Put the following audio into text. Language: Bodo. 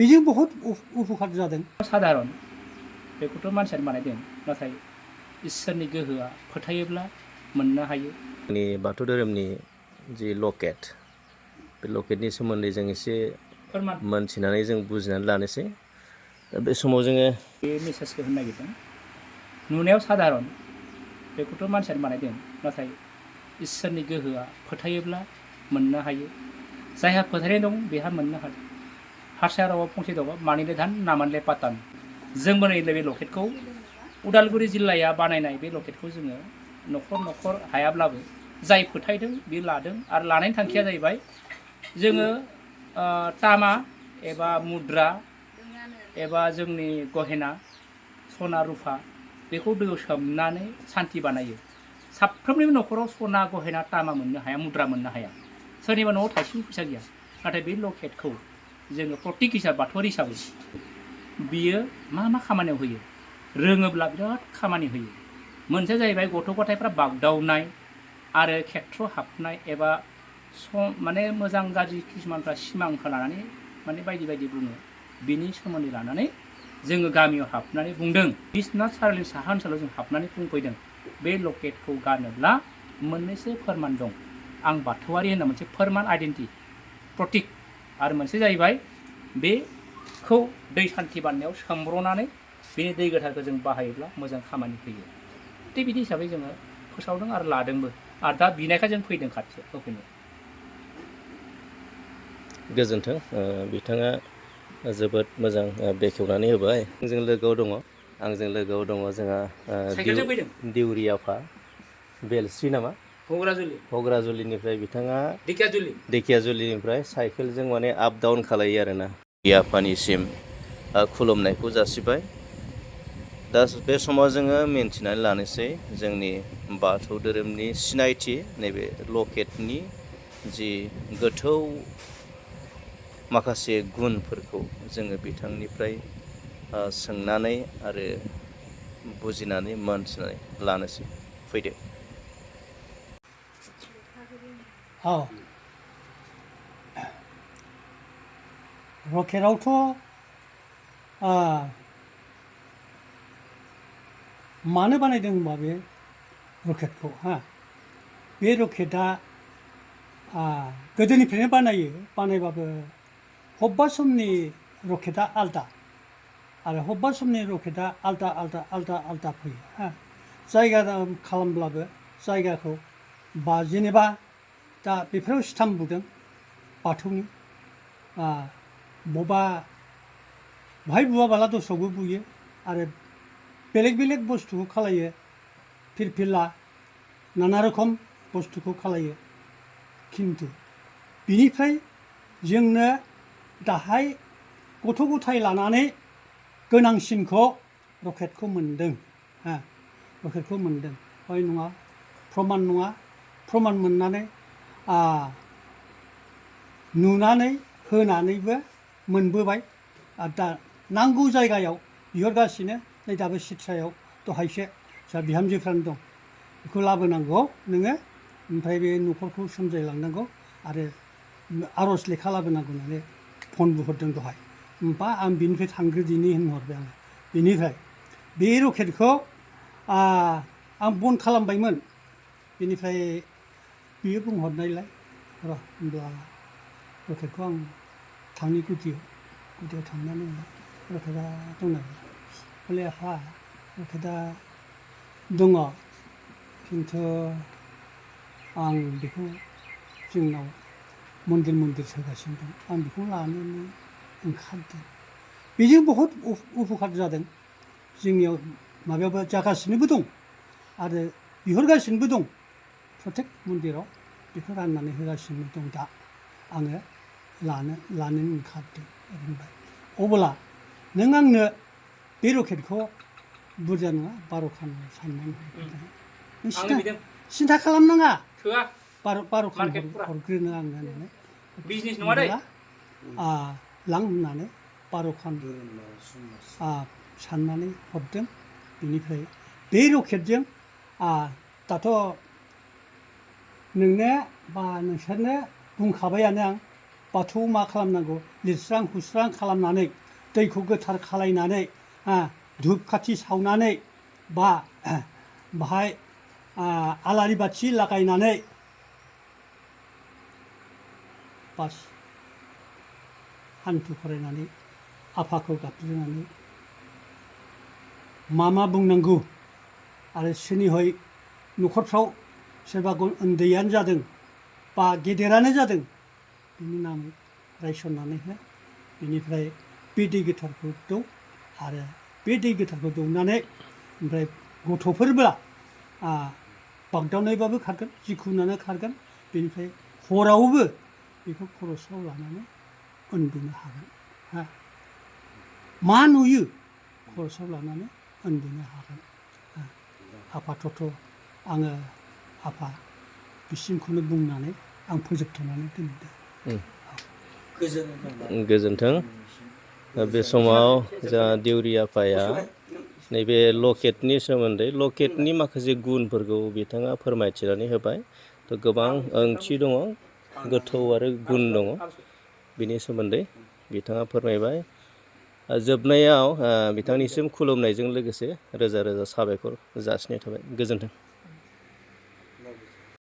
बेजों बहुत उपकार जादों। साधारन बेखौथ' मानसियानो बानायदों, नाथाय इसोरनि गोहोआ फोथायोब्ला मोननो हायो। जोंनि बाथौ धोरोमनि जि लकेट, बे लकेटनि सोमोन्दै जों एसे मोनथिनानै जों बुजिनानै लानोसै। बे समाव जोङो बे मेसेजखौ होनो नागिरदों। नुनायाव साधारन बेखौथ' मानसियानो बानायदों, नाथाय इसोरनि गोहोआ फोथायोब्ला मोननो हायो। जायहा फोथायनाय दं बेहा मोननो हादों। हारसा रावाव फंसे दङ, मानिले धान नामानले पातान। जोंबो नै बे लकेटखौ उदालगुरि जिल्लाया बानायनाय बे लकेटखौ जोङो न'खर न'खर हायाब्लाबो जाय फोथायदों बे लादों। आरो लानायनि थांखिया जाहैबाय जोङो तामा एबा मुद्रा एबा जोंनि गहेना सना रुफा बेखौ दैयाव सोमनानै सान्थि बानायो। साफ्रोमनिबो न'खराव सना गहेना तामा मोननो हाया, मुद्रा मोननो हाया। सोरनिबा न'आव थाइसेबो फैसा गैया, नाथाय बे लकेटखौ जोङो प्रटिक हिसाबै, बाथौआरि हिसाबै बियो मा खामानियाव होयो, रोङोब्ला बिराद खामानि होयो। मोनसेया जाहैबाय गथ' गथायफ्रा बागदावनाय आरो खेथ्र हाबनाय एबा माने मोजां गाज्रि किसुमानफ्रा सिमांखौ लानानै माने बायदि बायदि बुङो। बिनि सोमोन्दै लानानै जोङो गामियाव हाबनानै बुंदों। बिश्वनाथ सारिआलिनि साहा ओनसोलाव जों हाबनानै बुंफैदों बे लकेटखौ गानोब्ला मोननैसो फोरमान दं। आं बाथौआरि होनना मोनसे फोरमान, आइडेन्टि, प्रटिक। आरो मोनसे जाहैबाय बेखौ दै सान्थि बानायनायाव सोमब्रनानै बेनि दै गोथारखौ जों बाहायोब्ला मोजां खामानि फैयो। थिग बिदि हिसाबै जोङो फोसावदों आरो लादोंबो। आरो दा बिनायखाय जों फैदों खाथियाव होफैनो। गोजोन्थों। बिथाङा जोबोद मोजां बेखेवनानै होबाय। आंजों लोगोआव दङ जोंहा साइकेलजों फैदों दिउरि आफा बेलस्रि नामा, हग्राजुलिनिफ्राय बिथाङा ढेकियाजुलिनिफ्राय साइकेलजों माने आप डाउन खालायो आरोना। आफानिसिम खुलुमनायखौ जासिबाय। दा बे समाव जोङो मिन्थिनानै लानोसै जोंनि बाथौ धोरोमनि सिनायथि नैबे लकेटनि जि गोथौ माखासे गुनफोरखौ जोङो बिथांनिफ्राय सोंनानै आरो बुजिनानै मोनथिनानै लानोसै। फैदो। रकेटआवथ' मानो बानायदों होनबा बे रकेटखौ बे रकेटआ गोदोनिफ्रायनो बानायबाबो बबेबा समनि रकेटआ आलदा आरो बबेबा समनि रकेटआ आलदा फैयो। जायगा खालामब्लाबो जायगाखौ जेनेबा दा बेफोराव स्टाम्प बुदों बाथौनि, बहाय बुवाबाला दस्रायावबो बुयो। आरो बेलेग बेलेग बुस्थुखौ खालायो, फिरफिला नाना रोखोम बुस्थुखौ खालायो। खिन्थु बिनिफ्राय जोंनो दाहाय गथ' गथाय लानानै गोनांसिनखौ रकेटखौ मोनदों। रकेटखौ मोनदों, हय नङा प्रमान नङा, प्रमान मोननानै नुनानै होनानैबो मोनबोबाय। आरो दा नांगौ जायगायाव बिहरगासिनो। नै दाबो सिथ्रायाव दहायसो जोंहा बिहामजोफ्रानो दं। बेखौ लाबोनांगौ नोङो, ओमफ्राय बे न'खरखौ सोमजायलांनांगौ आरो आर'ज लेखा लाबोनांगौ होननानै फन बुहरदों दहाय। होमबा आं बिनिफ्राय थांग्रोदिनि होनहरबाय आङो। बेनिफ्राय बे रकेटखौ आं बन्द खालामबायमोन। बेनिफ्राय बियो बुंहरनायलाय र' होमब्ला रकेटखौ आं थांनि गुदियाव थांनानै रकेटआ दंना गैया बोले आफा रकेटआ दङ, खिन्थु आं बेखौ जोंनाव मन्दिर सोगासिनो दं, आं बेखौ लानोनो ओंखारदों। बेजों बहुद उपकार जादों। जोंनियाव माबायावबो जागासिनोबो दं आरो बिहरगासिनोबो दं। प्रत्येक मन्दिराव बेखौ राननानै होगासिनो दं। दा आङो लानो ओंखारदों होनबाय। अब्ला नों आंनो बे रकेटखौ बुरजा नङा 12खान साननानै हरग्रोदों। सिन्था खालामनाङा, 12खान हरग्रोनो आङो होननानै लां होननानै 12खान साननानै हरदों। बेनिफ्राय बे रकेटजों दाथ' नोंनो बा नोंसोरनो बुंखाबायानो आं बाथौ मा खालामनांगौ लिरस्रां हुस्रां खालामनानै दैखौ गोथार खालायनानै धुप खाथि सावनानै बा बाहाय आलारि बाथि लागायनानै बास हान्थु खरायनानै आफाखौ गाबज्रिनानै मा बुंनांगौ आरो सोरनिहय न'खरफ्राव सोरबा उन्दैयानो जादों बा गेदेरानो जादों बिनि नामै रायसननानै हो बेनिफ्राय बे दै गोथारखौ दौ आरो बे दै गोथारखौ दौनानै ओमफ्राय गथ'फोरब्ला बागदावनायबाबो खारगोन जिखुनुआनो खारगोन बेनिफ्राय हरावबो बेखौ खर'सायाव लानानै उन्दुनो हागोन मा नुयो खर'सायाव लानानै उन्दुनो हागोन आपातत' आङो आफा बिसिमखौनो बुंनानै आं फोजोबथ'नानै दोनदों गोजोन्थों बे समाव जोंहा देउरि आफाया नैबे लकेटनि सोमोन्दै लकेटनि माखासे गुनफोरखौ बिथाङा फोरमायथिनानै होबाय थ' गोबां ओंथि दङ गोथौ आरो गुन दङ बिनि सोमोन्दै बिथाङा फोरमायबाय जोबनायाव बिथांनिसिम खुलुमनायजों लोगोसे रोजा रोजा साबायखर जासिनाय थाबाय गोजोन्थों